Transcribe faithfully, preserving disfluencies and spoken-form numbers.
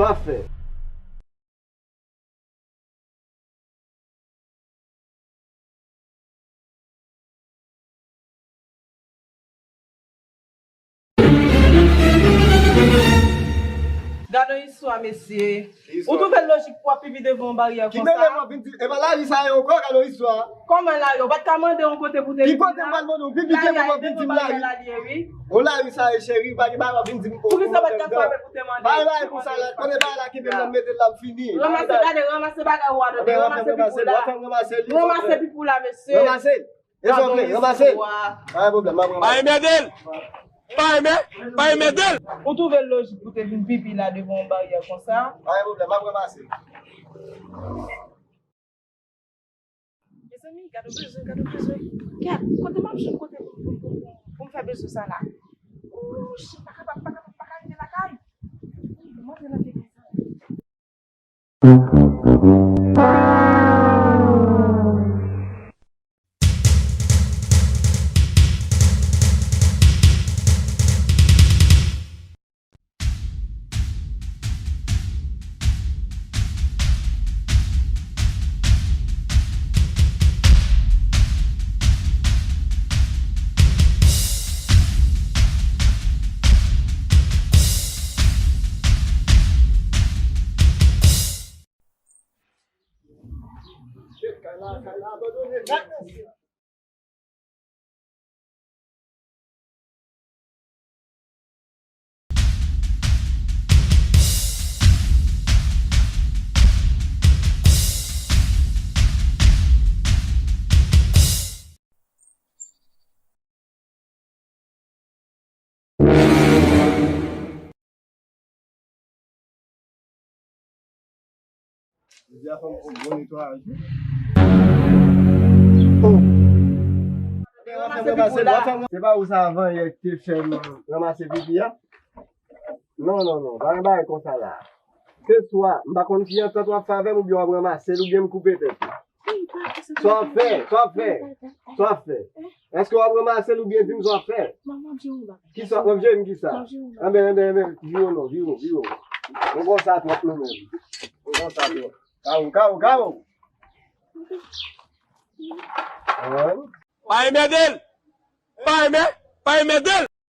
Pafè. Gade yon istwa, mesye. Ou twouve l lojik pou w ap pipi devan yon baryè konsa? Ki mele w ap vin di, e pa lari sa ye ankò, gade yon istwa. Kòman lari? Ou pa t ka mande yon kote pou te pipi la? Ki kote m pral mande w? Pipi ke pou w ap vin di m lari? O lari sa ye, cheri, pa gen bagay w ap vin di m. Poukisa w pa t ka frape pou te mande? Pa gen bagay konsa la, kote bagay la kenbe m nan, m mete l la, m fini. Ranmase, gade, ranmase bagay ou a, ranmase pipi w la. Ranmase pipi w la, mesye. Ranmase l. E sa w vle, ranmase l. Pa gen pwoblèm, m ap ranmase l. Pa enmède l. Pa enmè-, pa enmède l. Ou twouve l lojik pou te vin pipi la devan yon baryè konsa? Pa gen pwoblèm, m ap ranmase l. Mezanmi, gade yon bezwen, gade yon bezwen. Gad, kote m ap jwenn kote pou, pou, pou, pou, pou m fè bezwen sa la? Ouch, m pa kapab, pa kapab, pa ka rete lakay. Mwen antre nan vye kay sa. Jodi a fò m fè yon bon netwayaj wi. Oh. Se pa ou sa avan yè ki te fè m ranmase pipi a? Non, non, non, pa gen bagay konsa la. Se swa, m pa konn ki antant w ap fè avè m, oubyen w ap ranmase l, oubyen m koupe tèt ou. Sa w ap fè? Sa w ap fè? Sa w ap fè? Èske w ap ranmase l oubyen di m sa w ap fè? Kisa w ap jere m kisa? Anben, anben, anben, vire w non, vire w, vire w. Nou konsa twòp nou menm. Nou konsa twòp. Kawo, kawo, kawo. Pa enmède l! Pa enmè-, pa enmède l!